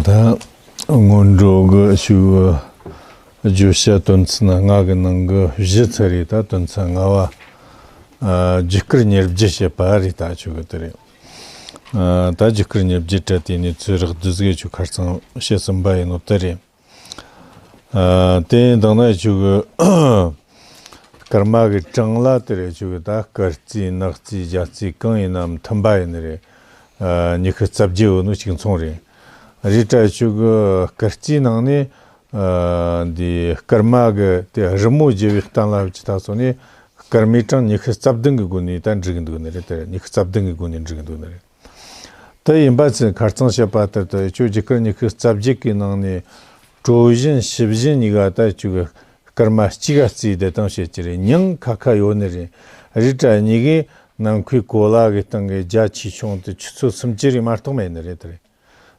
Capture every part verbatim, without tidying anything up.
ད་སྔོན་འགྲོ་གི་ཞུ་བརྗོད་བྱ་དོན་ཚན་ལྔ་གི་ནང་གི་བཞི་ཚར་རེད། ད་དོན་ཚན་ལྔ་བ། ཨ། རྒྱུ་སྐར་ཉེར་བརྒྱད་བཤད་པ་རེད། ད་ཆོ་གི་དེ་རེད། ཨ། ད་རྒྱུ་སྐར་ཉེར་བརྒྱད་དྲ་དེ་ནས་ཚུར་རག་བསྡུས་གི་ཆོ་ཁར་ཚང་བཤད་ཟིན་པ་ཡིན་ནོ་དེ་རེད། ཨ། དེ་ཡིན་དང་ན་ཆོ་གི་སྐར་མ་གི་གྲངས་ལ་དེ་རེད། ཆོ་གི་ད་སྐར་རྩིས་ནག་རྩིས་རྒྱ་རྩིས་གང་ཡིན་ནའང་མཐུན་པ་ཡིན་ནི་རེད། ཨ། ཉི་ཤུ་རྩ་བརྒྱད་ཡོད་ནོ་གཅིག་མཚུངས་རེད། རེད་དྲ་ཆོ་གི་སྐར་རྩིས་ནང་ནས། ཨ། འདི་སྐར་མ་གི་དེ་རི་མོ་བརྒྱབ་པའི་གཏན་ལ་ཕབ་ཀྱི་ཐ་ཚོ་ནས་སྐར་མའི་གྲངས་ཉི་ཤུ་རྩ་བདུན་གི་སྒོ་ནས་ད་འགྲིག་གི་འདུག་ནི་རེད། དེ་ཉི་ཤུ་རྩ་བདུན་གི་སྒོ་ནས་འགྲིག་གི་འདུག་ནི་རེད། དེ་ཡིན་པ་ཚོས་ཁར་ཚང་བཤད་པ་ལྟར་དུ་ཆོ་རྒྱུ་སྐར་ཉི་ཤུ་རྩ་བརྒྱད་གི་ནང་ནས་གྲོ་བཞིན་བྱི་བཞིན་གཉིས་ཀ་ད་ཆོ་གི་སྐར་མ་གཅིག་ག་བརྩིས་དེ་དང་བཤད་ཀྱི་རེད། མིང་ཁ་ཁ་ཡོད་ནི་རེད། རེད་དྲ་གཉིས་ཀའི་ནམ་མཁའི་གོ་ལ་གི་སྟེང་གི་རྒྱ་ཆེ་ཆུང་དེ་ཆུ་ཚོད་སུམ་ཅུ་རེ་མ་གཏོགས་མེད་ནི་རེད། དེ་རེད།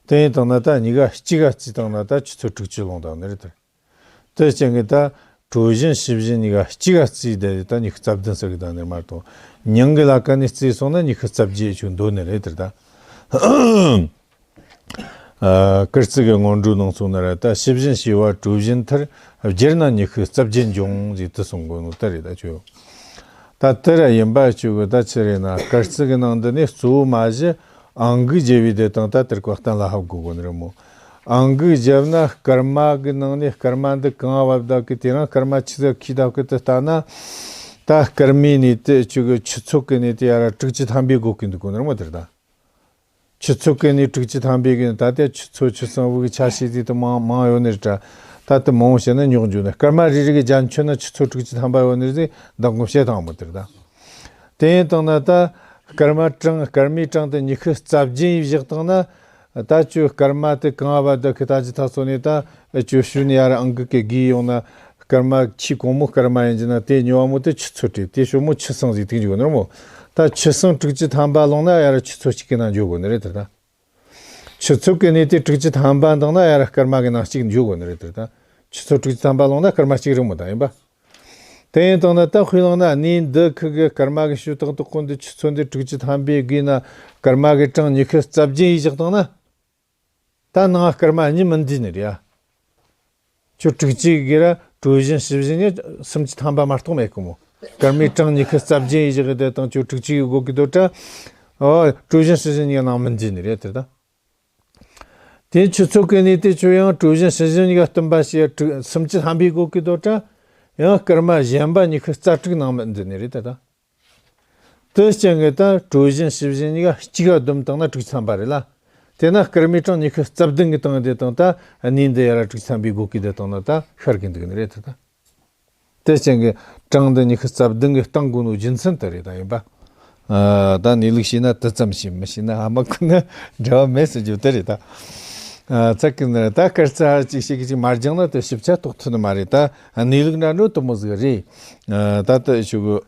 དེ་ཡིན་དང་ན་ད་གཉིས་ཀ་གཅིག་ག་བརྩིས་བཏང་ན་ད་ཆུ་ཚོད་དྲུག་ཅུ་ལོངས་བཏང་ནི་རེད། དེ་དེ་རྐྱེན་གྱིས་ད་གྲོ་བཞིན་བྱི་བཞིན་གཉིས་ཀ་གཅིག་ག་བརྩིས་ཏེ་ད་ཉི་ཤུ་རྩ་བདུན་ཟེར་གི་ད་ནི་མ་གཏོགས་མིང་གི་ལ་ཀ་ནས་བརྩིས་སོང་ན་ཉི་ཤུ་རྩ་བརྒྱད་ཅིག་འདོད་ནི་རེད། དེ་ད། ཨ། སྐར་རྩིས་ཀྱི་སྔོན་འགྲོའི་ནང་གསུངས་ན་ར་ད་བྱི་བཞིན་བྱི་བ་གྲོ་བཞིན་མཐར། བསྒྱུར་ན་ཉི་ཤུ་རྩ་བརྒྱད་འབྱུང་ཟེར་དུ་གསུང་དགོས་ནོ་ད་རེད། ད་ཆོ། ད་དེ་ར་ཡིན་པ་ཆོ་གི་ད་ཆི་རེད་ན་སྐར་རྩིས་ཀྱི་ནང་འདི་ནས་གཙོ་བོ་མ་གཞི་ཨང་གི་བརྒྱབ་པའི་དེ་དང་ད་དེར་ཀོ་གཏན་ལ་ཕབ་དགོས་གོ་ནི་རེད་མོ། ཨང་གི་བརྒྱབ་ན་སྐར་མ་གི་ནང་ནས་སྐར་མ་འདི་གང་བབ་ད་གི་དེ་རང་སྐར་མ་ཆི་ཟིག་ཁི་ད་གི་དེ་ལྟ་ན། ད་སྐར་མའི་ནི་དེ་ཆོ་གི་ཆུ་ཚོད་ཀྱི་ནི་དེ་ཡ་ར་དྲུག་ཅུ་ཐམ་པའི་སྒོ་ཀུན་འདུག་གོ་ནི་རེད་མོ། དེར་ད། ཆུ་ཚོད་ཀྱི་ནི་དྲུག་ཅུ་ཐམ་པའི་གི་ད་ལྟའི་ཆུ་ཚོད་ཆུ་ཚང་བུ་གི་ཆ་ཤས་དེ་དུ་མང་མང་ཡོད་ནི་རེད་དྲ། ད་དུ་མང་བོ་བཤད་ན་རྙོག་འཇུག་ནི་སྐར་མ་རེ་རེ་གི་རྒྱ་མཚོན་ན་ཆུ་ཚོད་དྲུག་ཅུ་ཐམ་པ་ཡོད་ནི་རེད། མདང་དགོང་བཤད་དང་མོ་དེར་ད། དེ་ཡིན་དང་ན་ད་སྐར་མ་གྲངས་སྐར་མའི་གྲངས་དེ་ཉི་ཤུ་རྩ་བརྒྱད་ཡིས་བཞག་དང་ན། ད་ཅུ་སྐར་མ་དེ་གང་བ་ད་གི་ད་ཅི་ཐག་ཚོ་ནི་ད་ཅུ་ཤུ་ནི་ཡ་ར་ཨང་གི་གི་གི་ཡོང་ན། སྐར་མ་ཆེས་གོང་མོ་སྐར་མ་ཡིན་གྱི་ན་དེ་ཉོ་བ་མོ་དེ་ཆུ་ཚོད་དྲུག་དེ་ཤོ་མོ་ཆུ་སྲང་ཟིག་ཐིག་འཇུག་ནོར་མོ། ད་ཆུ་སྲང་དྲུག་ཅུ་ཐམ་པ་ལོངས་ན་ཡ་ར་ཆུ་ཚོད་གཅིག་གི་ནང་འཇུག་དགོས་ནི་རེད་དེ་ད། ཆུ་ཚོད་ཀྱི་གནས་དེ་དྲུག་ཅུ་ཐམ་པ་འདང་ན་ཡ་ར་སྐར་མ་གི་ནང་གཅིག་འཇུག་དགོས་ནི་རེད་དེ་ད། ཆུ་ཚོད་དྲུག་ཅུ་ཐམ་པ་ལོངས་ན་སྐར་མ་གཅིག་རིང་མོ་ད་ཡིན་པ། དེ་ཡིན་དང་ན་ད་དཔེ་བླངས་ན་གནས་འདི་ཁུ་གི་སྐར་མ་གི་ཤུ་ཏག་ཏག་ཀུན་འདི་ཆུ་ཚོད་འདི་དྲུག་ཅུ་ཐམ་པའི་དགོས་ན་སྐར་མ་གི་གྲངས་ཉི་ཤུ་རྩ་བརྒྱད་ཡིས་བཞག་དང་ན། ད་ནང་སྐར་མ་གཉིས་མི་འདུས་ནི་རེད་ཡ། ཁྱོད་དྲུག་ཅུ་གི་ར་གྲོ་བཞིན་བྱི་བཞིན་ནི་སུམ་ཅུ་ཐམ་པ་མ་གཏོགས་མེད་གི་མོ། སྐར་མའི་གྲངས་ཉི་ཤུ་རྩ་བརྒྱད་ཡིས་བཞག་གི་དེ་དང་ཁྱོད་དྲུག་ཅུ་གི་སྒོ་གི་དོ་དྲ། ཨོ་གྲོ་བཞིན་བྱི་བཞིན་གཉིས་ནང་མི་འདུས་ནི་རེད་དེ་ད། དེ་ཆུ་ཚོད་ཀྱི་གནས་དེ་ཆོ་ཡང་གྲོ་བཞིན་བྱི་བཞིན་གཉིས་ཀ་བསྟུན་པ་བྱས་དྲུག་སུམ་ཅུ་ཐམ་པའི་སྒོ་གི་དོ་དྲ། ཡང་སྐར་མ་གཞན་པ་ཉི་ཤུ་རྩ་དྲུག་ནང་མི་འདུས་ནི་རེད་དེ་ད། དེ་རྐྱེན་གྱིས་ད་གྲོ་བཞིན་བྱི་བཞིན་གཉིས་ཀ་གཅིག་ག་བསྡོམས་བཏང་ན་དྲུག་ཅུ་ཐམ་པ་རེད་ལ། དེ་ན་སྐར་མའི་གྲངས་ཉི་ཤུ་རྩ་བདུན་གི་སྟེང་དེ་དང་ད་གནས་འདི་ཡ་ར་དྲུག་ཅུ་ཐམ་པའི་སྒོ་གི་དེ་དང་ན་ད་ཤར་གི་འདུག་ནི་རེད་དེ་ད། དེ་རྐྱེན་གྱིས་གྲངས་འདི་ཉི་ཤུ་རྩ་བདུན་གི་སྟེང་དགོས་ནོ་རྒྱུ་མཚན་དེ་རེད་ད་ཡིན་པ། ཨ། ད་གནས་ལུགས་ཤེས་ན་དེ་ཙམ་ཤེས། མི་ཤེས་ན་ཨ་མ་ཁུ་ན་འབྲེལ་བ་མེད་ཟེར་རྒྱུ་དེ་རེད་ད། ཨ། ཚ་གི་ན་ད་སྐར་རྩིས་ཧར་ཅིག་ཤིག་ཅིག་མ་སྦྱངས་ན་དེ་ཞིབ་ཆ་རྟོགས་ཐུབ་ནི་མ་རེད་ད། གནས་ལུགས་འདྲ་འགྲོ་དུ་མོ་ཟིག་རེད། ཨ། ད་ལྟ་ཞུ་གི་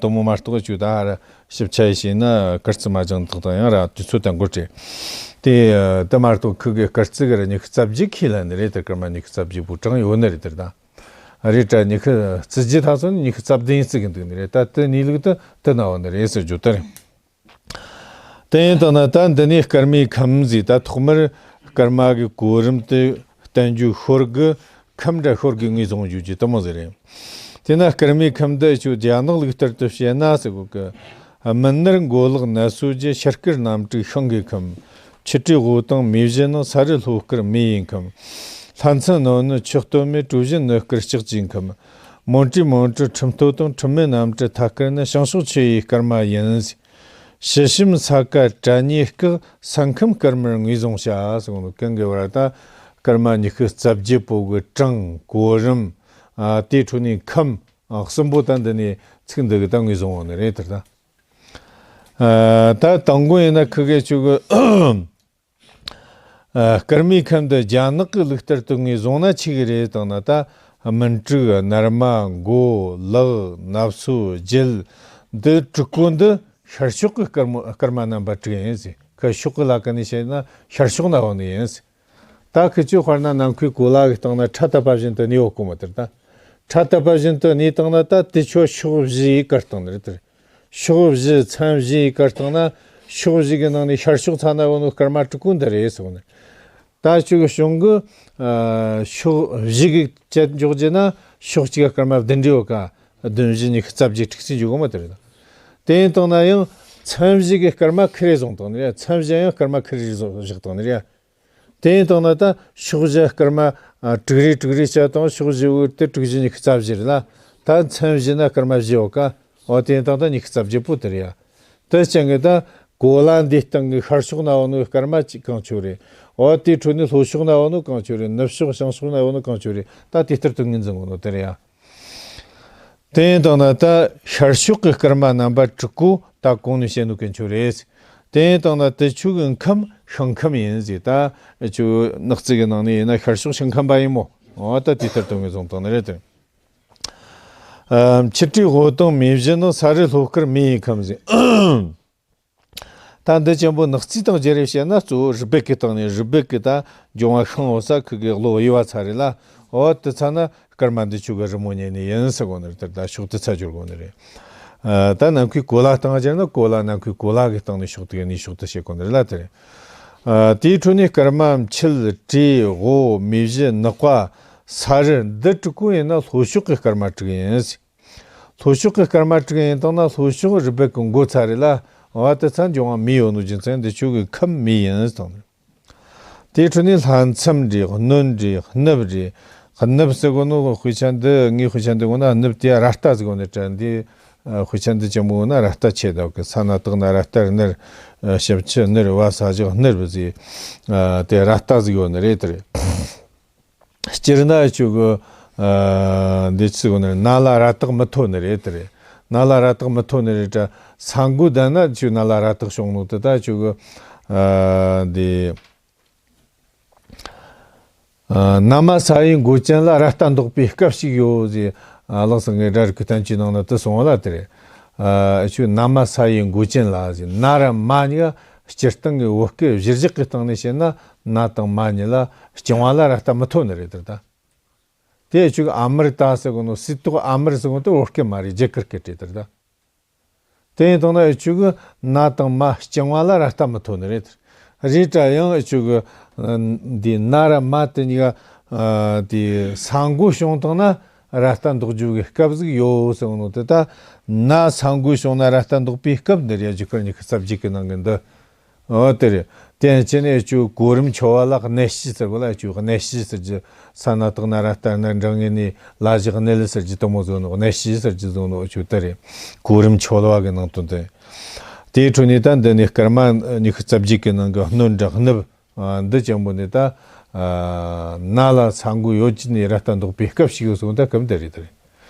དུ་མོ་མ་གཏོགས་ཞུ་ད་ཧར་ཞིབ་ཆ་ཡི་ཤེས་ན་སྐར་རྩིས་མ་སྦྱངས་དག་དང་ཡང་ར་དུས་ཚོད་དང་འགོར་ཏེ། དེ་དེ་མ་གཏོགས་ཁུ་གི་སྐར་རྩིས་གི་ར་ཉི་ཤུ་རྩ་བརྒྱད་ཁས་ལེན་ནི་རེད་དེ་སྐར་མ་ཉི་ཤུ་རྩ་བརྒྱད་པོ་གྲངས་ཡོད་ནི་རེད་དེ་ད། རེད་དྲ་ཉི་ཤུ་རྩི་བརྒྱད་ཐག་སོང་ནི་ཉི་ཤུ་རྩ་བདུན་རྩི་གི་འདུག་ནི་རེད་ད། དེ་གནས་ལུགས་དེ་དེ་ན་བ་ནི་རེད་ཟེར་རྒྱུ་དེ་རེད། དེ་ཡིན་དང་ན་ད་འདི་ནས་སྐར་མའི་ཁམས་ཟིག་ད་ཐོག་མར་སྐར་མ་གི་གོ་རིམ་དེ་བསྟན་རྒྱུ་ཤོར་གི་ཁམས་འདྲ་ཤོར་གི་ངོས་བཟུང་རྒྱུ་ཀྱི་དུ་མོ་ཟིག་རེད། དེ་ན་སྐར་མའི་ཁམས་འདི་ཆོ་རྒྱ་ནག་ལུགས་ལྟར་དུ་བཤད་ན་ཟེར་གོ་གི། མུན་ནར་མགོ་ལག་ནད་སོ་བརྒྱད། ཤར་སྐར་གནམ་དྲུག་ཤིང་གི་ཁམས། ཆུ་སྤྲེའུ་དང་མེ་བཞི་ནང་། ས་རུ་ལྷོ་སྐར་མེ་ཡི་ཁམས། ལྷ་མཚན་ནོར་ནི་ཆུ་སྟོད་མེ། གྲུ་བཞི་ནོར་སྐར་ལྕགས་ཀྱི་ཁམས། མོན་དྲུག་མོན་གྲུ་ཁྲིམས་སྟོད་དང་། ཁྲིམས་མེད་གནམ་གྲུ་ཐད་སྐར་ནི། བྱང་ཕྱོགས་ཆུ་ཡི་སྐར་མ་ཡིན། ཕྱི་ཤུན་ས་ག་གྲལ་གཉིས་སྐག་ས་ཁམས་སྐར་མར་ངོས་བཟུང་བྱ་ཟེར་གོ་ནོ་གན་གི་བར་ད་སྐར་མ་ཉི་ཤུ་རྩ་བརྒྱད་པོ་གི་གྲངས་གོ་རིམ། ཨ། དེའི་ཁྲོད་ནས་ཁམས། ཨ། གསུམ་པོ་ད་འདི་ནས་ཚིག་འདི་གི་ད་ངོས་བཟུང་བ་ནི་རེད་དེ་ད། ཨ། ད་དང་པོ་ཡིན་ན་ཁི་གེ་ཆུ་གི་ཨ། སྐར་མའི་ཁམས་འདི་རྒྱ་ནག་གི་ལུགས་ལྟར་དུ་ངོས་བཟུང་ན་ཆི་གི་རེད་དང་ན། ད་སྨིན་དྲུག་སྣར་མ་མགོ་ལག་ནབ་སོ་རྒྱུད་འདི་དྲུག་པོ་འདི་ཤར་ཕྱོགས་ཀྱི་སྐར་མོ་སྐར་མ་རྣམ་པ་དྲུག་ཡིན་ཟེར། ཁི་ཕྱོགས་ཀྱི་ལ་ཀ་ནས་བཤད་ན་ཤར་ཕྱོགས་ན་བ་ནི་ཡིན་ཟེར། ད་ཁི་ཆོས་དཔེར་ན་ནམ་མཁའི་གོ་ལ་གི་སྟེང་ན་ཁྲ་ཏ་པ་བཞིན་དུ་གནས་ཡོད་གོ་མ་དེར་ད། ཁྲ་ཏ་པ་བཞིན་དུ་གནས་བཏང་ན་ད་དེ་ཆོ་ཕྱོགས་བཞི་ཡི་བཀར་བཏང་ནི་རེད་དེར། ཕྱོགས་བཞི་མཚམས་བཞི་ཡི་བཀར་བཏང་ན་ཕྱོགས་བཞི་གི་ནང་ནས་ཤར་ཕྱོགས་ཚ་ན་བོ་ནོ་སྐར་མ་དྲུག་པོ་འདི་རེད་ཟེར་བ་ནི། ད་ཁྱོད་ཀྱི་གཞུང་གི་ཨ་ཕྱོགས་བཞི་གི་བཅད་འཇོག་རྒྱུ་ན་ཕྱོགས་གཅིག་གི་སྐར་མ་བདུན་རེ་ཡོད་ཀ། བདུན་བཞི་ཉི་ཤུ་རྩ་བརྒྱད་དྲུག་ཅུ་འཇོག་གོ་མ་དེ་རེད། དེ་ཡིན་དང་ན་ཡང་མཚམས་བཞི་གི་སྐར་མ་ཁེར་རེ་བཟུང་བཏང་ནི་རེད། མཚམས་བཞི་ཡང་སྐར་མ་ཁེར་རེ་བཟུང་བཞག་བཏང་ནི་རེད། དེ་ཡིན་དང་ན་ད་ཕྱོགས་བཞི་སྐར་མ་ཨ་དྲུག་རེ་དྲུག་རེ་བྱས་དང་ཕྱོགས་བཞི་བོ་དེ་དྲུག་བཞི་ཉི་ཤུ་རྩ་བཞི་རེད་ལ། ད་མཚམས་བཞི་ན་སྐར་མ་བཞི་ཡོད་ཀ། འོ་དེ་ཡིན་དང་ད་ཉི་ཤུ་རྩ་བརྒྱད་པོ་དེ་རེད་ཡ། དེ་ཅན་གི་ད་གོ་ལ་འདིའི་སྟེང་གི་ཤར་ཕྱོགས་ན་འོ་ནོ་སྐར་མ་གཅིག་གང་ཆོ་རེད། འོ་དེའི་ཁྲོད་ནས་ལྷོ་ཕྱོགས་ན་འོ་ནོ་གང་ཆོ་རེད། ནུབ་ཕྱོགས་བྱང་ཕྱོགས་ན་འོ་ནོ་གང་ཆོ་རེད། ད་དེ་ལྟར་དུ་ངོས་འཛིན་གོ་ནོ་དེ་རེད་ཡ། དེ་ཡིན་དང་ན་ད་ཤར་ཕྱོགས་ཀྱི་སྐར་མ་རྣམ་པ་དྲུག་པོ་ད་གོང་ནས་བཤད་ནོ་གན་ཆོ་རེད། དེ་ཡིན་དང་ན་དེ་ཆོ་གི་ཁམས་ཤིང་ཁམས་ཡིན་ཟེར། ད་ཆོ་ནག་རྩིས་ཀྱི་ནང་ནས་ཡིན་ན་ཤར་ཕྱོགས་ཤིང་ཁམས་པ་ཡིན་མོ། འོ་ད་དེ་ལྟར་དུ་ངོས་བཟུང་བཏང་ནི་རེད་དེ། ཨ་ཆུ་ཊི་ཝུའུ་དང་མེ་བཞི་ནི་ས་རི་ལྷོ་སྐར་མེ་ཡི་ཁམས་ཟེར། ད་འདི་ཅན་པོ་ནག་རྩིས་དང་བརྗེ་རེས་བྱས་ན་གཙོ་བོ་རི་སྦལ་གི་སྟེང་ནས། རི་སྦལ་གི་ད་འབྱུང་བ་ཤིང་འོ་ས་ཁུ་གི་ལོ་དབྱེ་བ་ཚར་རེད་ལ། འོ་དེ་ཚ་ན་སྐར་མ་འདི་ཆོ་གི་རི་མོ་ཉན་ནི་ཡིན་ཟེར་གོ་ནི་རེད། དེར་ད་ཕྱོགས་དེ་ཚ་སྦྱོར་གོ་ནི་རེད། ཨ་ད་ནམ་མཁའི་གོ་ལ་སྟེང་སྦྱར་ན་གོ་ལ་ནམ་མཁའི་གོ་ལ་གི་སྟེང་ནས་ཕྱོགས་དེ་གི་ནས་ཕྱོགས་དེ་བྱེད་གོ་ནི་རེད་ལ་དེ་རེད། ཨ་དེའི་ཁྲོད་ནས་སྐར་མ་འཁྱིལ་བྲེ་དབོ་མེ་བཞི་ནག་པ་ས་རི་འདི་དྲུག་པོ་ཡིན་ན་ལྷོ་ཕྱོགས་ཀྱི་སྐར་མ་དྲུག་ཡིན། ལྷོ་ཕྱོགས་ཀྱི་སྐར་མ་དྲུག་ཡིན་དང་ན་ལྷོ་ཕྱོགས་རི་སྦལ་གི་མགོ་ཚ་རེད་ལ། འོ་དེ་ཚ་འབྱུང་བ་མེ་ཡོད་ནོ་རྒྱུ་མཚན་འདི་ཆོ་གི་ཁམས་མེ་ཡིན་དང་། དེའི་ཁྲོད་ནས་ལྷ་མཚམས་རེད། གནོན་རེད། སྣུབས་རེད། སྣུབས་ཟེར་གོ་ནོ་དཔེ་ཆ་འདི་ངའི་དཔེ་ཆ་འདི་གོ་ན་སྣུབས་དེ་ར་ལྟ་ཟེར་གོ་ནི་དྲ་འདི། ཨ་དཔེ་ཆ་འདི་ཅན་པོ་གོ་ན་ར་ལྟ་ཆེ་ད་གི་ས་ན་སྟག་ན་ར་ལྟར་སྣུར། ཨ་ཞབས་ཕྱི་སྣུར། བ་ས་བཞག་སྣུར་བུ་ཟེར། ཨ་དེ་ར་ལྟ་ཟེར་གོ་ནི་རེད་དེ་རེད། སྤྱིར་ན་ཆོ་གི་ཨ་འདི་ཚིག་ནི་ན་ལ་ར་བཏགས་མི་ཐོ་ནི་རེད་དེ་རེད། ན་ལ་ར་བཏགས་མི་ཐོ་ནི་རེད་དྲ། ས་མགོ་ད་ན་ཆོ་ན་ལ་ར་བཏགས་བྱུང་ནོ་དེ་ད་ཆོ་གི་ཨ་འདི་ཨ་ན་མ་ས་ཡི་མགོ་ཅན་ལ་ར་ལྟ་འདོགས་པའི་སྐབས་ཤིག་ཡོད་ཟེར། ཨ་ལགས་སོ། ངས་སྒྲ་རིག་གི་བསྟན་བཅོས་ནང་ན་དེ་གསུངས་པ་ལ་དེ་རེད། ཨ་ཆོ་ན་མ་ས་ཡི་མགོ་ཅན་ལ་ཟེར། ན་ར་མ་གཉིས་ཀ་སྤྱིར་བཏང་གི་བོད་སྐད་གཞིར་བཞག་གི་སྟེང་ནས་བཤད་ན་ན་དང་མ་གཉིས་ལ་རྐྱང་བ་ལ་ར་ལྟ་མི་ཐོ་ནི་རེད་དེ་ད། དེ་ཆོ་གི་ཨ་མར་ཏ་ཟེར་གོ་ནོ་སི་ཏོག་ཨ་མར་ཟེར་གོ་དེ་བོད་སྐད་མ་རེད། རྒྱ་གར་སྐད་རེད་དེ་ད། དེ་ཡིན་དང་ན་ཆོ་གི་ན་དང་མ་རྐྱང་བ་ལ་ར་ལྟ་མི་ཐོ་ནི་རེད། རེད་དྲ་ཡང་ཆོ་གི་འདི་ན་ར་མ་དེ་གཉིས་ཀ་དེ་ས་མགོ་བྱུང་དང་ན་ར་ལྟ་འདོགས་རྒྱུ་གི་སྐབས་ཟིག་ཡོད་ཟེར་གོ་ནོ་དེ་ད། ན་ས་མགོ་བྱུང་ན་ར་ལྟ་འདོགས་པའི་སྐབས་འདི་རེད། རྒྱ་གར་ཉི་ཤུ་རྩ་བརྒྱད་ཀྱི་ནང་གི་འདི། འོ་དེ་རེད། དེ་ཡང་ཅི་ནས་ཆོ་གོ་རིམ་ཆོ་བ་ལ་གནས་སྤྱི་ཟེར་གོ་ལ། ཆོ་གནས་སྤྱི་ཟེར་རྒྱུ། ས་ན་སྟག་ན་ར་ལྟར་སྣུར། འགྲེང་ངེ་ནས་ལ་བཞག་སྣལ་ཟེར་རྒྱུ་དེ་མོ་བཟོ་ནོ། གནས་སྤྱི་ཟེར་རྒྱུ་བཟོ་ནོ་ཆོ་དེ་རེད། གོ་རིམ་ཆོ་བ་གི་ནང་དོན་དེ། དེའི་ཁྲོད་ནས་ད་འདི་ནས་སྐར་མ་ཉི་ཤུ་རྩ་བརྒྱད་ཀྱི་ནང་གི་སྣོན་འདྲ་སྣུབས་འདི་ཅན་པོ་ནས་ད་ན་ལ་ས་མགོ་ཡོད་ཀྱི་ནས་ར་ལྟ་འདོགས་པའི་སྐབས་ཤིག་ཡོད་སོང་། ད་སྐབས་འདི་རེད་དེ་རེད།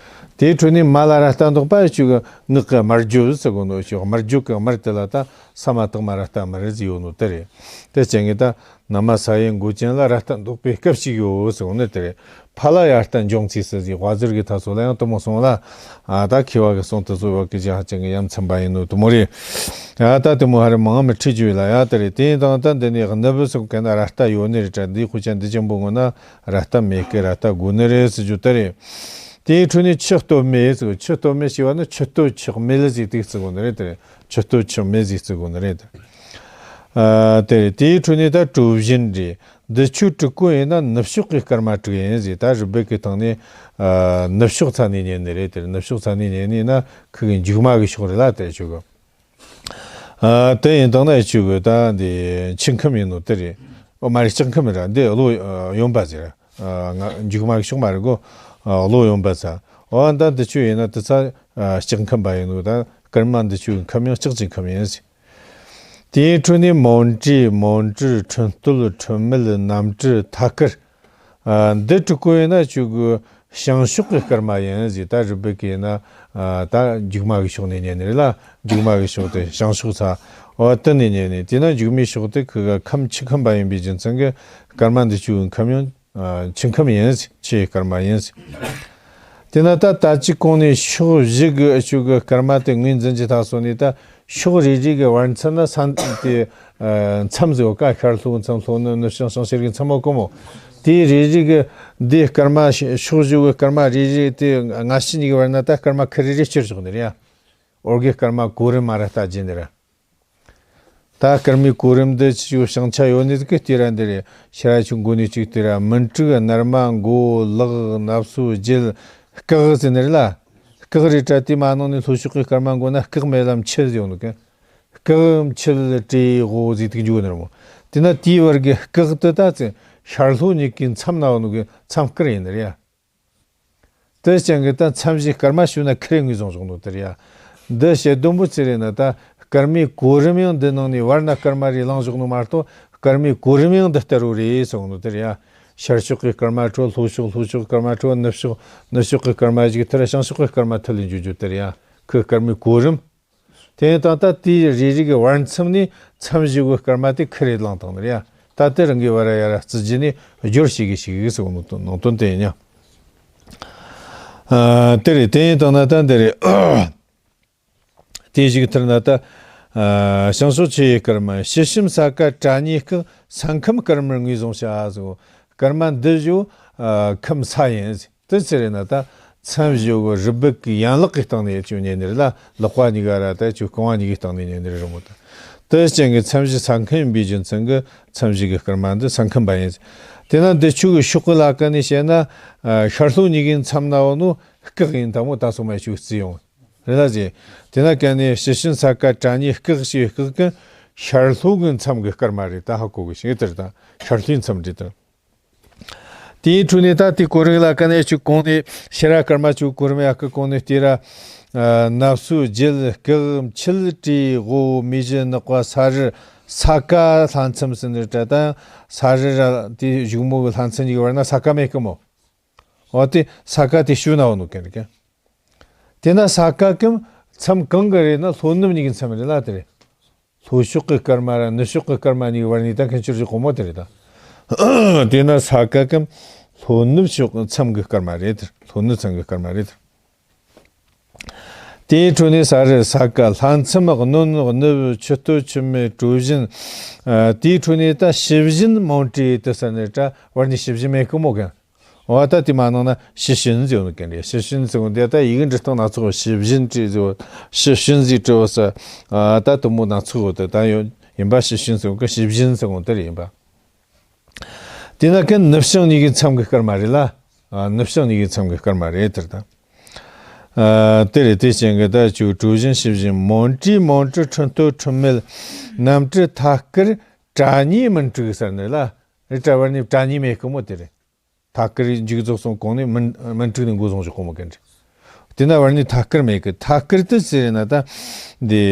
དེའི་ཁྲོད་ནས་མ་ལ་ར་ལྟ་འདོགས་པ་ཆོ་གི་ངག་གི་དམར་འགྱོ་ཟེར་གོ་ནོ་ཆོ། དམར་འགྱོ་གི་དམར་དེ་ལ་ད་ས་མ་བཏགས་མ་ར་ལྟ་མར་ཟེར་ཡོད་ནོ་དེ་རེད། དེ་ཅན་གི་ད་ན་མ་ས་ཡི་མགོ་ཅན་ལ་ར་ལྟ་འདོགས་པའི་སྐབས་ཤིག་ཡོད་ཟེར་གོ་ནི་དེ་རེད། ཕ་ལ་ཡ་ལྟ་འབྱུང་ཚེ་ཟེར་ཟེར། ཝ་ཟུར་གི་ཐ་སོ་ལ་ཡང་དེ་མོ་གསུངས་ལ། ཨ་ད་མཁས་པ་གི་གསུང་དེ་ཚོ་བ་གི་ཅང་ཅང་གི་ཡ་མཚན་པ་ཡིན་ནོ་དེ་མོ་རེད། ཨ་ད་དེ་མོ་ཧ་རི་མང་མི་ཁྲིད་རྒྱུ་ཡོད་ལ་ཡ་དེ་རེད། དེ་ཡིན་དང་ད་འདི་ནས་སྣུབས་ཟེར་གོ་ག་ན་ར་ལྟ་ཡོད་ནི་རེད་དྲ། འདི་དཔེ་ཆ་འདི་ཅན་པོ་ངོ་ན་ར་ལྟ་མེད་ཀི་ར་ལྟ་དགོས་ནི་རེད་ཟེར་རྒྱུ་དེ་རེད། དེའི་ཁྲོད་ནས་ཆུ་སྟོད་སྨད་ཟེར་གོ། ཆུ་སྟོད་སྨད་ཞེས་པ་ནི་ཆུ་སྟོད་ཆགས་སྨད་ལ་ཟེར་དེ་ཟེར་གོ་ནི་རེད་དེ་རེད། ཆུ་སྟོད་ཆགས་སྨད་ཟེར་ཟེར་གོ་ནི་རེད་དེ། ཨ་དེ་རེད། དེའི་ཁྲོད་ནས་ད་གྲུ་བཞོན་རེད། འདི་ཆོ་དྲུག་པོ་ཡིན་ན་ནུབ་ཕྱོགས་ཀྱི་སྐར་མ་དྲུག་ཡིན་ཟེར། ད་རི་སྦལ་གི་སྟེང་ནས་ཨ་ནུབ་ཕྱོགས་ཚ་ནས་ཉན་ནི་རེད་དེ་རེད། ནུབ་ཕྱོགས་ཚ་ནས་ཉན་ནི་ན་ཁུ་གི་མཇུག་མ་གི་ཕྱོགས་རེད་ལ་དེ་ཆོ་གི། ཨ་དེ་ཡིན་དང་ན་ཆོ་གི་ད་འདི་ཆུ་ཁམས་ཡིན་ནོ་དེ་རེད། ཨོ་མ་རེད། ལྕགས་ཁམས་རེད། འདི་གློ་ཡོན་པ་ཟེར། ཨ་ང་མཇུག་མ་གི་ཕྱོགས་མ་རེད་གོ། ཨ་གློ་ཡོན་པ་ས། ཨོ་ད་འདི་ཆོ་ཡིན་ན་དེ་ཚ་ཨ་ལྕགས་ཁམས་པ་ཡིན་ནོ། ད་སྐར་མ་འདི་ཆོ་ཁམས་ཡང་ལྕགས་ཀྱི་ཁམས་ཡིན་ཟེར། དེའི་ཁྲོད་ནས་མོན་གྲུ། མོན་གྲུ། ཁྲིན་སྟོད། ཁྲི་མེད། གནམ་གྲུ། ཐ་སྐར། ཨ་འདི་དྲུག་པོ་ཡིན་ན་ཆོ་གི་བྱང་ཕྱོགས་ཀྱི་སྐར་མ་ཡིན་ཟེར། ད་རི་སྦལ་གི་ཡིན་ན་ཨ་ད་མཇུག་མ་གི་ཕྱོགས་ནས་ཉན་ནི་རེད་ལ། མཇུག་མ་གི་ཕྱོགས་དེ་བྱང་ཕྱོགས་ཚ། འོ་དེ་ནས་ཉན་ནི། དེ་ན་མཇུག་མའི་ཕྱོགས་དེ་ཁུ་ག་ཁམས་ཆུ་ཁམས་པ་ཡིན་པའི་རྒྱུ་མཚན་གི་སྐར་མ་འདི་ཆོ་ཁམས་ཡང་ཨ་ཆུ་ཁམས་ཡིན། ཆུའི་སྐར་མ་ཡིན། དེ་ན་ད་ད་ཅི་གོང་ནས་ཕྱོགས་བཞི་གི་ཨ་ཆོ་གི་སྐར་མ་དེ་ངོས་འཛིན་གྱི་ཐ་སོ་ནས་ད་ཕྱོགས་རེ་རེ་གི་བར་མཚམས་ན་ས་དེ་ཨ་མཚམས་ཟེར་བ་ཀ། ཤར་ལྷོའི་མཚམས། ལྷོ་ནུབ། ནུབ་བྱང་། བྱང་ཤར་གི་མཚམས་མོ་གོ་མོ། དེ་རེ་རེ་གི་འདི་སྐར་མ་ཕྱོགས་བཞི་གི་སྐར་མ་རེ་རེ་དེ་སྔ་ཕྱི་གཉིས་ཀྱི་བར་ན་ད་སྐར་མ་ཁུ་རེ་རེ་ཕྱིར་ཕྱོགས་ནི་རེད་ཡ། འོར་གི་སྐར་མ་གོ་རིམ་མ་ར་ལྟ་རྒྱུ་ནི་རེད། ད་སྐར་མའི་གོ་རིམ་འདི་ཆུ་བྱང་ཆ་ཡོད་ནི་གི་ལྟོས་ར། འདི་རེད། ཕྱི་ར་ཆུ་མགོ་ནས་ཅིག་ལྟོས་ར། མུན་དྲུག། སྣར་མ། མགོ། ལག། ནབ་སོ། རྒྱུད། སྐག་ཟེར་ནི་རེད་ལ། སྐག་རེད་དྲ། དེ་མ་ནང་ནས་ལྷོ་ཕྱོགས་ཀྱི་སྐར་མ་མགོ་ན་སྐག་མེ་ལམ་འཆི་ཟེར་ཡོང་ནི་གི། སྐག་འཆི་བྲེ་དབོ་ཟེར་དུ་འཇུག་ནི་རེད་མོ། དེ་ན་དེའི་བར་གྱི་སྐག་དེ་ད་ཚེ་ཤར་ལྷོ་གཉིས་ཀའི་མཚམས་ན་ཡོད་ནོ་གི་མཚམས་སྐར་ཡིན་ནི་རེད་ཡ། དེ་རྐྱེན་གྱིས་ད་མཚམས་བཞི་སྐར་མ་ཞུ་ན་ཁེར་རེ་ངོས་བཟུང་བཞག་ནོ་དེ་རེད་ཡ། འདི་བཤད་དོན་པོ་ཅི་རེད་ན། ད་སྐར་མའི་གོ་རིམ་ཡང་འདི་ནང་ནས་བར་ན་སྐར་མ་རེ་བླངས་བཞག་ནོ་མ་གཏོགས། སྐར་མའི་གོ་རིམ་ཡང་འདི་ལྟར་རོ་རེད་གསུངས་ནོ་དེ་རེད་ཡ། ཤར་ཕྱོགས་ཀྱི་སྐར་མ་འཕྲོ་ལྷོ་ཕྱོགས། ལྷོ་ཕྱོགས་སྐར་མ་འཕྲོ་ནུབ་ཕྱོགས། ནུབ་ཕྱོགས་ཀྱི་སྐར་མ་ཞིག་ཐར་བྱང་ཕྱོགས་ཀྱི་སྐར་མ་ཐུར་ལ་འཇུག་རྒྱུ་དེ་རེད་ཡ། ཁོའི་སྐར་མའི་གོ་རིམ། དེ་ཡིན་དང་ད་དེའི་རེ་རེ་གི་བར་མཚམས་ནས་མཚམས་བཞི་གི་སྐར་མ་དེ་ཁེར་རེ་བླངས་བཏང་ནི་རེད་ཡ། ད་དེ་རང་གི་བར་ཡ་ར་བརྩི་རྒྱུ་ནས་སྦྱོར་བྱེད་གི་ཞིག་གི་ཟེར་གོ་ནོ་དོན་ནང་དོན་དེ་ཡིན་ཡ། ཨ། དེ་རེད། དེ་ཡིན་དང་ན་ད་འདི་རེད། དེ་ཞིག་ཐར་ན་ད། ཨ། བྱང་ཕྱོགས་ཆུ་ཡི་སྐར་མ། ཕྱི་ཤུན་ས་ཀ་ཏྲ་ཉི་སྐག་ས་ཁམས་སྐར་མར་ངོས་བཟུང་བྱ་ཟེར་གོ། སྐར་མ་འདི་བཞི་བོ་ཁམས་ས་ཡིན་ཟེར། དེ་ཚེ་རེད་ན་ད་མཚམས་བཞི་བོ་རུ་སྦུག་གི་ཡན་ལག་གི་སྟེང་ནས་ཅིག་ཉན་ནི་རེད་ལ། ལག་པ་གཉིས་ཀ་ར་ད་ཅིག་རྐང་བ་གཉིས་ཀའི་སྟེང་ནས་ཉན་ནི་རེད་རུང་མོ། ད་དེ་རྐྱེན་གྱིས་མཚམས་བཞི་ས་ཁམས་ཡིན་པའི་རྒྱུ་མཚན་གྱིས་མཚམས་བཞི་གི་སྐར་མ་འདི་ས་ཁམས་པ་ཡིན། དེ་ན་འདི་ཆུ་གི་ཕྱོགས་གི་ལ་ཀ་ནས་བཤད་ན། ཨ། ཤར་ལྷོ་གཉིས་ཀའི་མཚམས་ན་ཡོད་ནོ་སྐག་ཡིན་དང་མོ། ད་སོ་མ་ཆུ་བརྩི་ཡོང་རེད་ལ་ཟེར། དེ་ན་ཀ་ནས་ཕྱི་ཤུན་ས་ཀ་ཏྲ་ཉི་སྐག་ཞེས་སྐག་གི་ཤར་ལྷོ་གི་མཚམས་གི་སྐར་མ་རེད། ད་ཧ་གོ་གི་ཞིག་དེར་ད་ཤར་ལྷོའི་མཚམས་རེད་དེར། དེའི་འཕྲོ་ནས་ད་དེ་གོ་རིམ་ལ་ཀ་ནས་ཆུ་གོང་ནས་ཕྱི་ར་སྐར་མ་ཆུ་གོ་རིམ་ཡ་སྐག་གོང་ནས་ལྟོས་ར། ཨ། ནབ་སོ། རྒྱུད། སྐག་འཆི་བྲེ་དབོ། མེ་བཞི། ནག་པ། ས་རི། ས་ཀ་ལྷ་མཚམས་ཟེར་ནི་རེད་དྲ། ད་ས་རི་ར་དེ་གཞུག་མོ་གི་ལྷ་མཚམས་གཉིས་ཀྱི་བར་ན་ས་ཀ་མེད་གི་མོ། འོ་དེ་ས་ཀ་དེ་ཤུན་ན་ཡོད་ནོ་གན་རེད་གན། དེ་ན་ས་ཀ་གི་མཚམས་གང་གི་རེད་ན་ལྷོ་ནུབ་གཉིས་ཀྱི་མཚམས་རེད་ལ་དེ་རེད། ལྷོ་ཕྱོགས་ཀྱི་སྐར་མ་ར་ནུབ་ཕྱོགས་ཀྱི་སྐར་མ་གཉིས་ཀྱི་བར་ནས་ད་ཁན་ཆུར་ཞིག་གོ་མོ་དེ་རེད་ད། དེ་ན་ས་ཀ་གི་ལྷོ་ནུབ་ཕྱོགས་མཚམས་ཀྱི་སྐར་མ་རེད་དེ། ལྷོ་ནུབ་མཚམས་ཀྱི་སྐར་མ་རེད་དེ། དེའི་འཕྲོ་ནས་ས་རི། ས་ཀ། ལྷ་མཚམས། གནོན། ནུབ། ཆུ་སྟོད། ཆུ་སྨད། གྲུ་བཞོན། ཨ། དེའི་འཕྲོ་ནས་ད་ཕྱི་བཞོན་མོན་གྲུ་དེ་ཟེར་ནི་རེད་དྲ། བར་ནས་ཕྱི་བཞོན་མེད་གི་མོ་གན། འོ་ད་དེ་མ་ནང་ན་ཕྱི་ཤུན་ཟེར་ནོ་གན་རེད། ཕྱི་ཤུན་ཟེར་གོ་འདི་ད་ཡི་གེ་འབྲི་སྟངས་སྣ་ཚོགས། ཕྱི་བཞོན་བྲིས་ཟེར་བ། ཕྱི་ཤུན་ཟེར་བྲིས་བ་ས། ཨ། ད་དུ་མོ་སྣ་ཚོགས་ཡོད་དེ། ད་ཡོད་ཡིན་པ། ཕྱི་ཤུན་ཟེར་གོ་གི་ཕྱི་བཞོན་ཟེར་གོ་དེ་རེད་ཡིན་པ། དེ་ན་གན་ནུབ་བྱང་གཉིས་ཀྱི་མཚམས་ཀྱི་སྐར་མ་རེད་ལ། ཨ། ནུབ་བྱང་གཉིས་ཀྱི་མཚམས་ཀྱི་སྐར་མ་རེད་དེར་ད། ཨ། དེ་རེད། དེ་རྐྱེན་གྱིས་ད་ཆུ་གྲུ་བཞོན། ཕྱི་བཞོན། མོན་གྲུ། མོན་གྲུ། ཁྲི་སྟོད། ཁྲི་སྨད། གནམ་གྲུ། ཐད་ཀར་ཏྲ་ཉི་མུན་དྲུག་ཟེར་ནི་ལ། རེད་དྲ། བར་ནས་ཏྲ་ཉི་མེད་གི་མོ་དེ་རེད། ཐད་ཀར་མཇུག་རྫོགས་སོང་གོང་ནས་མུན་མུན་དྲུག་ནས་འགོ་བཟུང་ཞིག་གོ་མོ་གན་རེད། དེ་ན་བར་ནས་ཐད་ཀར་མེད་གི། ཐད་ཀར་དེ་ཟེར་ན་ད་འདི།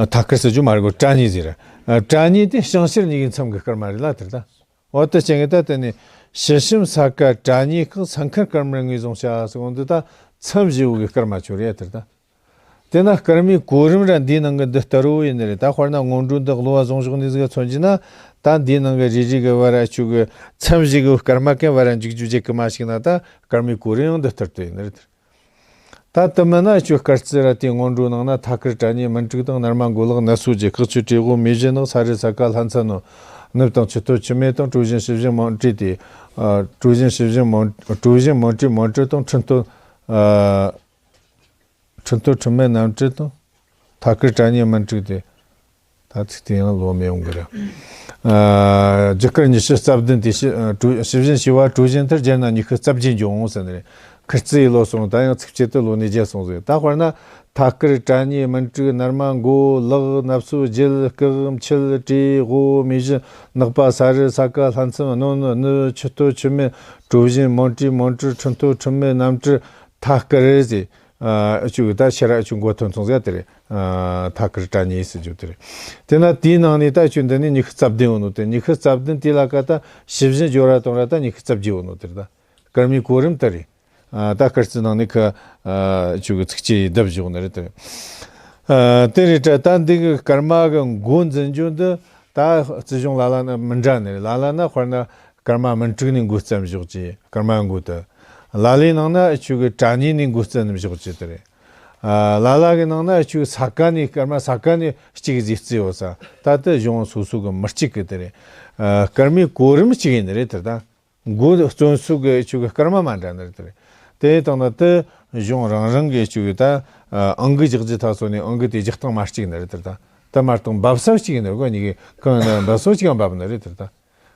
ཐད་ཀར་ཟེར་རྒྱུ་མ་རེད་གོ། ཏྲ་ཉི་ཟེར། ཨ། ཏྲ་ཉི་དེ་བྱང་ཕྱིར་གཉིས་ཀྱི་མཚམས་ཀྱི་སྐར་མ་རེད་ལ་དེར་ད། འོ་དེ་རྐྱེན་གྱིས་ད་དེ་ནས་ཕྱི་ཤུན་ས་ཀ་ཏྲ་ཉི་སྐག་ས་ཁམས་སྐར་མར་ངོས་བཟུང་བྱ་ཟེར་གོ་འདི་ད་མཚམས་བཞི་བོ་གི་སྐར་མ་ཆོ་རེད་དེར་ད། དེ་ན་སྐར་མའི་གོ་རིམ་ར་འདིའི་ནང་གི་འདི་ལྟར་བོ་ཡིན་ནི་རེད། ད་དཔེར་ན་སྔོན་འགྲོ་འདི་གློ་བ་བཟུང་ཞོག་ནི་ཟིག་མཚོན་གྱི་ན། ད་འདིའི་ནང་གི་རེ་རེ་གི་བར་ར་ཆུ་གི་མཚམས་བཞི་གི་སྐར་མ་གན་བར་ར་འཇུག་རྒྱུ་བརྗེད་གི་མ་ཞིག་ན་ད་སྐར་མའི་གོ་རིམ་ཡང་འདི་ལྟར་དུ་ཡིན་ནི་རེད། ད་དུ་མིན་ན་ཆུ་སྐར་རྩིས་ར་དེའི་སྔོན་འགྲོའི་ནང་ན་ཐད་ཀར་ཏྲ་ཉི་མུན་དྲུག་དང་། སྣར་མ། མགོ་ལག། ནབ་སོ་རྒྱུད། སྐག་ཆུ་བྲེ་དབོ། མེ་བཞི་ནག། ས་རི། ས་ཀ་ལྷ་མཚམས་ནུབ། ནུབ་དང་ཆུ་སྟོད། ཆུ་སྨད་དང་། གྲུ་བཞོན། ཕྱི་བཞོན་མོན་གྲུ་དེ། ཨ། གྲུ་བཞོན། ཕྱི་བཞོན་མོན། གྲུ་བཞོན་མོན་གྲུ། མོན་གྲུ་དང་ཁྲི་སྟོད། ཨ། ཁྲི་སྟོད། ཁྲི་སྨད། གནམ་གྲུ་དང་། ཐད་ཀར་ཏྲ་ཉི་མུན་དྲུག་དེ། ད་ཚིག་དེ་ཡང་ལོ་མི་ཡོང་གི་རེད། ཨ། རྒྱུ་སྐར་ཉི་ཤུ་རྩ་བདུན་དེ་ཕྱི། ཨ། གྲུ། ཕྱི་བཞོན་ཕྱི་བ་གྲུ་བཞོན་དེར་སྦྱར་ན་ཉི་ཤུ་རྩ་བརྒྱད་འབྱུང་ཟེར་ནི་རེད། ཁིར་རྩིས་ཡི་ལོ་སོང་། ད་ཡང་ཚིགས་བཅད་དུ་ལོ་ནས་བརྒྱད་སོང་ཟེར། ད་དཔེར་ན་ཐད་ཀར་ཏྲ་ཉི་མུན་དྲུག། སྣར་མ། མགོ། ལག། ནབ་སོ། རྒྱུད། སྐག། འཆི་བ། བྲེ། དབོ། མེ་བཞི། ནག་པ། ས་རི། ས་ཀ་ལྷ་མཚམས། གནོན། ནུབ། ཆུ་སྟོད། ཆུ་སྨད། གྲུ་བཞོན། མོན་གྲུ། མོན་གྲུ། ཁྲི་སྟོད། ཁྲི་སྨད། གནམ་གྲུ། ཐད་ཀར་ཟེར། ཨ། ཆུ་ད་ཕྱི་ར་ཆུ་མགོ་ཐོན་སོང་ཟེར་དེ་རེད། ཨ། ཐད་ཀར་ཏྲ་ཉི་ཟེར་རྒྱུ་དེ་རེད། དེ་ན་དེའི་ནང་ནས་ད་ཆུ་འདི་ནས་ཉི་ཤུ་རྩ་བདུན་ཡོད་ནོ་དེ། ཉི་ཤུ་རྩ་བདུན་དེ་ལ་ཀ་ད་ཕྱི་བཞོན་སྦྱོར་བ་གཏོང་ར་ད་ཉི་ཤུ་རྩ་བརྒྱད་ཡོད་ནོ་དེ་རེད། ད་སྐར་མའི་གོ་རིམ་དེ་རེད། ཨ། ད་སྐར་རྩིས་ནང་ནས་ཁ། ཨ། ཆུ་གི་ཚིགས་བཅད་ཡི་བརྡབ་བཞག་ནི་རེད་དེ། ཨ། དེ་རེད་དྲ། ད་འདི་གི་སྐར་མ་གི་འགོ་འཛིན་རྒྱུ་འདི་ད་རྩིས་གཞུང་ལ་ལ་ན་མི་འདྲ་ནི་རེད། ལ་ལ་ན་དཔེར་ན་སྐར་མ་མུན་དྲུག་ནས་འགོ་བརྩམས་བཞག་ཅིག་སྐར་མ་འགོ་དེ། ལ་ལའི་ནང་ན་ཆུ་གི་ཏྲ་ཉི་ནས་འགོ་བརྩམས་ནས་བཞག་ཅིག་དེ་རེད། ཨ། ལ་ལ་གི་ནང་ན་ཆུ་ས་ཀ་ནས། སྐར་མ་ས་ཀ་ནས་གཅིག་ཟིག་རྩིས་ཡོད་ས། ད་དེ་གཞུང་སོ་སོ་གི་མི་གཅིག་གི་དེ་རེད། ཨ། སྐར་མའི་གོ་རིམ་གཅིག་ཡིན་ནི་རེད་དེ། ད་འགོ་བརྩམས་ས་གི་ཆུ་གི་སྐར་མ་མ་འདྲ་ནི་རེད་དེ། དེ་དང་ན་དེ་གཞུང་རང་རང་གི་ཆུ་གི་ད། ཨ། ཨང་ཀི་རྒྱག་རྒྱུ་ད་སོ་ནས་ཨང་ཀི་དེ་རྒྱག་སྟངས་མ་གཅིག་ནི་རེད་དེ། ད་ ད་མ་གཏོགས་འབབ་ས་གཅིག་ཡིན་ནོ་གོ། གཉིས་ཀའི་གང་ཡིན་ན་འབབ་ས་གཅིག་ག་འབབ་ནི་རེད་དེ་ད།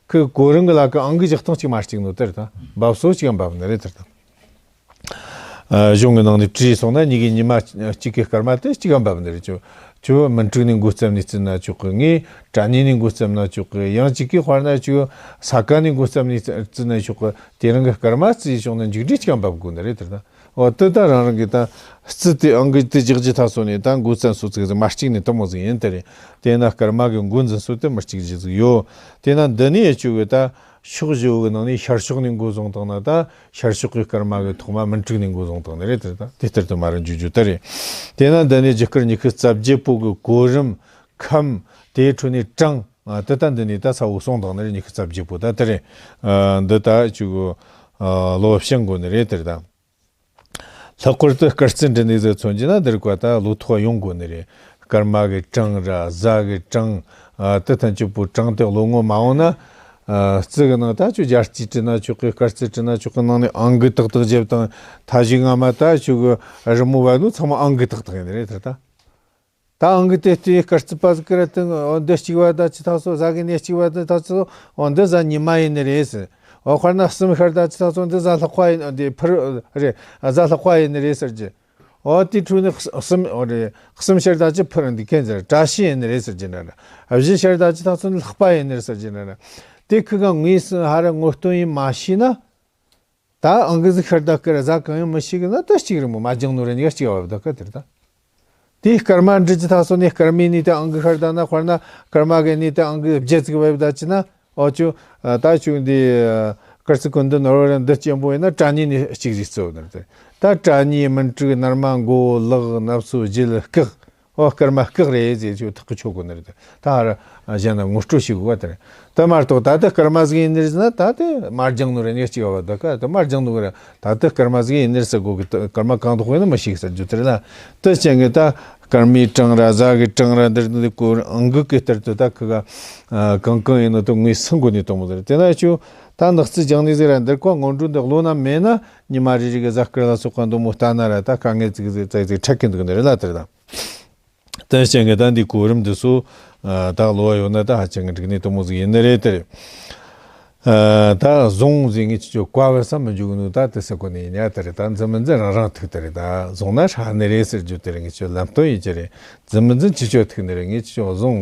ཁོའི་གོ་རིམ་གྱི་ལ་ཁ་ཨང་ཀི་བཞག་སྟངས་གཅིག་མ་གཅིག་ནོ་དེ་རེད་ད། འབབ་ས་གཅིག་ག་འབབ་ནི་རེད་དེ་ད། ཨ། གཞུང་གི་ནང་ནས་བྲིས་སོང་ན་གཉིས་ཀའི་ཉི་མ་གཅིག་གི་སྐར་མ་དེ་གཅིག་ག་འབབ་ནི་རེད། ཁྱོད་ཁྱོད་མུན་དྲུག་ནས་འགོ་བརྩམས་ནས་བརྩིས་ན་ཆོག་གི། ངས་དྲ་ནས་ནས་འགོ་བརྩམས་ན་ཆོག་གི། ཡང་གཅིག་གིས་དཔེར་ན་ཁྱོད་ས་ཀ་ནས་འགོ་བརྩམས་ནས་བརྩིས་ན་ཆོག་གི། དེ་རིང་གི་སྐར་མ་བརྩིས་བྱུང་ན་མཇུག་སྒྲིལ་གཅིག་ག་འབབ་དགོས་ནི་རེད་དེ་ད། འོ་དེ་ད་རང་རང་གི་ད་རྩིས་དེ་ཨང་ཀི་དེ་རྒྱག་རྒྱུ་ད་སོ་ནས་ད་འགོ་བརྩམས་སོ་ཚིག་ཟིག་མ་གཅིག་ནས་དེ་མོ་ཟིག་ཡིན་དེ་རེད། དེས་ན་སྐར་མ་གི་འགོ་འཛིན་སྲོལ་དེ་མི་གཅིག་རྒྱུ་ཟིག་ཡོད། དེས་ན་འདི་ནས་ཡ་ཆོ་གི་ད་ཕྱོགས་བཞི་བོ་གི་ནང་ནས་ཤར་ཕྱོགས་ནས་འགོ་བཟུང་བཏང་ན་ད་ཤར་ཕྱོགས་གི་སྐར་མ་གི་ཐོག་མ་མུན་དྲུག་ནས་འགོ་བཟུང་བཏང་ནི་རེད་དེ་ད། དེ་ལྟར་དུ་མ་རུ་འཇུག་རྒྱུ་དེ་རེད། དེས་ན་འདི་ནས་རྒྱུ་སྐར་ཉི་ཤུ་རྩ་བརྒྱད་པོ་གི་གོ་རིམ་ཁམས་དེའི་ཁྲོད་ནས་གྲངས་ཨ་དེ་ད་འདི་ནས་ད་ས་བོ་གསུངས་བཏང་ནི་རེད། ཉི་ཤུ་རྩ་བརྒྱད་པོ་ད་དེ་རེད། ཨ་འདི་ད་ཆོ་གི་ཨ་ལོ་བྱིང་དགོས་ནི་རེད་དེ་ད། ལྷག་པར་དུ་སྐར་རྩིས་འབྲི་ནས་ཟེར་མཚོན་གྱི་ན་འདིར་བཀའ་ད་ལོ་ཐོ་ཡོང་དགོས་ནི་རེད། སྐར་མ་གི་གྲངས་ར་གཟའ་གི་གྲངས་ཨ་དེ་ཐམས་ཅད་པོ་གྲངས་དེ་བློ་ངོ་མ་འོང་ན། ཨ་རྩིས་གི་ནང་ད་ཁྱོད་རྒྱལ་རྩིས་བྲིས་ན་ཆོག་གི། སྐར་རྩིས་བྲིས་ན་ཆོག་གི། ནང་ནས་ཨང་ཀི་ཏག་ཏག་བརྒྱབ་དང་ཐ་གཞིག་སྔ་མ་ད་ཁྱོད་གི་རི་མོ་བ་ནོ་ཚང་མ་ཨང་ཀི་ཏག་ཏག་ཡིན་ནི་རེད་དེ་ད། ད་ཨང་ཀི་དེ་ལྟའི་སྐར་རྩིས་པ་ཟིག་གིས་ར་དེ་འོ་འདི་གཅིག་བ་ད་ཅི་ཐག་སོ། གཟའ་གི་གནས་གཅིག་བ་ད་ཐག་སོ། འོ་འདི་གཟའ་ཉི་མ་ཡིན་ནི་རེད་ཟེར། འོ་དཔེར་ན་གསུམ་ཤར་ད་ཅི་ཐག་སོ། འདི་གཟའ་ལྷག་པ་ཡིན། འདི་ཕུར་རེད། གཟའ་ལྷག་པ་ཡིན་ནི་རེད་ཟེར་གྱི། འོ་དེའི་ཁྲོད་ནས་གསུམ་འོ་རེད། གསུམ་ཤར་ད་ཅི་ཕུར་འདི་ཁེན་ཟེར་བཀྲ་ཤིས་ཡིན་ནི་རེད་ཟེར་གྱི་འདྲ་འདྲ། བཞི་ཤར་ད་ཅི་ཐག་སོ། ལྷག་པ་ཡིན་ནི་རེད་ཟེར་གྱི་འདྲ་འདྲ། དེ་ཁི་ག་ངོས་སུ་ཧ་ར་ངོ་སྟོན་ཡིན་མ་ཤེས་ན། ད་ཨང་ཀི་ཟིག་ཤར་ད་ཀི་ར་གཟའ་གང་ཡིན་མི་ཤེས་གི་ན་ད་གཅིག་རེད་མོ། མ་སྦྱངས་ནོ་ར་གཉིས་ཀ་གཅིག་བབ་ད་ཀ་དེ་རེད་ད། དེའི་སྐར་མ་འབྲི་རྒྱུ་ད་སོ་ནས་སྐར་མའི་གནས་དེ་ཨང་ཀི་ཤར་ད་ན། དཔེར་ན་སྐར་མ་གི་གནས་དེ་ཨང་ཀི་བརྒྱད་ཅིག་བབ་ད་ཅི་ན། འོ་ཆོ་ད་ཆོ་འདི་སྐར་རྩིས་ཀུན་འདུས་ནོར་བུ་ར་འདི་སྐྱེན་པོ་ཡིན་ན་དྲ་གནས་ནས་གཅིག་ཟིག་རྩིས་ནི་རེད། ད་དྲ་གནས་མུན་དྲུག་ནར་མ་མགོ་ལག་ནབ་སོ་རྒྱུད་སྐག་འོ་སྐར་མ་སྐག་རེད་ཟེར་ཆོ་ཐག་གི་ཆོད་དགོས་ནི་རེད། ད་ཧ་ར་གཞན་ལ་ངོ་སྤྲོད་བྱེད་དགོས་པ་དེ་རེད། དེ་མ་གཏོགས་ད་ལྟ་སྐར་མ་ཟིག་ཡིན་ནི་རེད་ཟེར་ན། ད་དེ་མ་སྦྱངས་ནོ་ར་གཉིས་ཀ་གཅིག་བབ་ད་ཀ་དེ་མ་སྦྱངས་ནོ་གི་ར། ད་ལྟ་སྐར་མ་ཟིག་ཡིན་ནི་རེད་ཟེར་དགོས་གི། ད་སྐར་མ་གང་དག་ཡིན་ན་མི་ཤེས་ཟེར་རྒྱུ་དེ་རེད་ལ། དེ་རྐྱེན་གི་ད་སྐར་མའི་གྲངས་ར་གཟའ་གི་གྲངས་ར་འདིར་འདི་གོ་ཨང་ཀི་གི་ལྟར་དུ་ད་ཁི་ག་ཨ་གང་གང་ཡིན་ནོ་དེ་ངོས་ཟིན་དགོས་ནི་དེ་མོ་ཟིག་རེད། དེ་ན་ཆོ་ད་ནག་རྩིས་སྦྱངས་ནི་ཟིག་ར་འདིར་ཀ་སྔོན་འགྲོ་འདི་བློ་ན་མེད་ན་ཉི་མ་རེ་རེ་གི་གཟའ་སྐར་ལ་སོགས་པ་འདི་མོ་ལྟ་ན་ར་ད་དཀའ་ངལ་ཙིག་ཙིག་ཙིག་ཙིག་འཕྲད་གི་འདུག་ནི་རེད་ལ་དེ་རེད་ད། དེ་རྐྱེན་གི་ད་འདི་གོ་རིམ་འདི་ཚོ་ཨ་ད་ཀློག་ཡོད་ན་ད་ཧ་ཅང་གི་འགྲིག་ནི་དེ་མོ་ཟིག་ཡིན་ནི་རེད་དེ་རེད། ཨ་ད་བཟུང་ཟེར་ངས་ཁྱེད་ཆོ་བཀའ་ཕེབས་ས་མི་འཇུག་ནོ་ད་དེ་ཟེར་གོ་ནི་ཡིན་ཡ་དེ་རེད། ད་འཛིན་མི་འཛིན་རང་རང་ཐུག་དེ་རེད། ད་བཟུང་ན་ཧྲ་ནི་རེད་ཟེར་རྒྱུ་དེ་རེད། ངས་ཁྱོད་ལམ་སྟོན་ཡིན་གྱི་རེད། འཛིན་མི་འཛིན་ཁྱེད་ཆོ་ཐུག་ནི་རེད། ངས་ཁྱེད་ཆོ་བཟུང་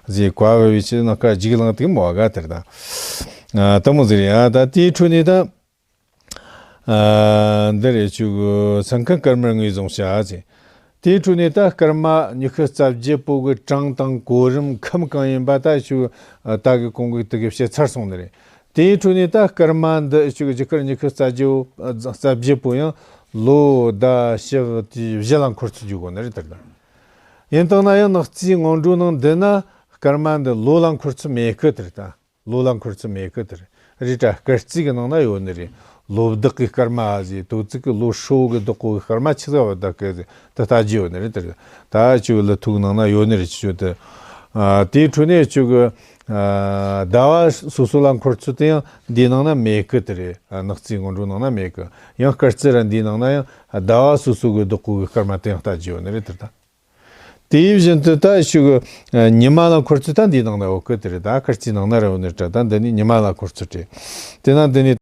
ཟེར་བཀའ་ཕེབས་བའི་ཆེད་ནང་ཀ་རྒྱུགས་ལངས་ཐུག་མོ་བ་ག་དེ་རེད་ད། ཨ་དེ་མོ་ཟིག་རེད་ཡ། ད་དེའི་ཁྲོད་ནས་ད། ཨ་འདི་རེད། ཆུ་གི་སེམས་ཁམས་སྐར་མར་ངོས་བཟུང་བྱ་ཟེར། དེའི་ཁྲོད་ནས་ད་སྐར་མ་ཉི་ཤུ་རྩ་བརྒྱད་པོ་གི་གྲངས་དང་གོ་རིམ་ཁམས་གང་ཡིན་པ་ད་ཆུ་ད་གི་གོང་གི་དུ་གི་བཤད་ཚར་སོང་ནི་རེད། དེའི་ཁྲོད་ནས་ད་སྐར་མ་འདི་ཆུ་གི་རྒྱུ་སྐར་ཉི་ཤུ་རྩ་བརྒྱད་པོ་ཡང་ལོ་ཟླ་ཞག་དུས་བཞི་ལ་འཁོར་ཚུལ་བརྗོད་དགོས་ནི་རེད་དེ་ད། ཡིན་དང་ན་ཡང་ནག་རྩིས་སྔོན་འགྲོ་ནང་འདི་ན་སྐར་མ་འདི་ལོ་ལ་འཁོར་ཚུལ་མེད་གི་དེ་ད། ལོ་ལ་འཁོར་ཚུལ་མེད་གི་དེ་རེད། རེད་དྲ་སྐར་རྩིས་གི་ནང་ན་ཡོད་ནི་རེད། ལོ་བདག་གི་སྐར་མ་ཨ་ཟེ་དོ་ཚིག་གི་ལོ་ཧྲོ་གི་བདག་པོ་གི་སྐར་མ་ཆི་ཟེར་བ་བདག་གི་ཟེ་དེ་ལྟ་རྒྱུ་ཡོད་ནི་རེད་དེ་རེད། ད་ཆུ་ལི་ཐུག་ནང་ན་ཡོད་ནི་རེད། ཆུ་ཆུ་དེ་ཨ་དེའི་ཁྲོད་ནས་ཆུ་གི་ཨ་ཟླ་བ་སོ་སོ་ལ་འཁོར་ཚུལ་དེ་ཡང་འདིའི་ནང་ན་མེད་གི་དེ་རེད། ཨ་ནག་རྩིས་སྔོན་འགྲོ་ནང་ན་མེད་གི། ཡང་སྐར་རྩིས་ར་འདིའི་ནང་ན་ཡང་ཟླ་བ་སོ་སོ་གི་བདག་པོ་གི་སྐར་མ་དེ་ཡང་ལྟ་རྒྱུ་ཡོད་ནི་རེད་དེ་ད། དེ་བཞིན་དུ་ད་ཤུ་གི་ཉི་མ་ལ་འཁོར་ཚུལ་ད་འདིའི་ནང་ན་ཡོད་གི་དེ་རེད། ད་སྐར་རྩིས་ནང་ན་ར་ཡོད་ནི་རེད་དྲ། ད་འདི་ནི་ཉི་མ་ལ་འཁོར་ཚུལ་རེད། དེ་ན་འདི་ནི།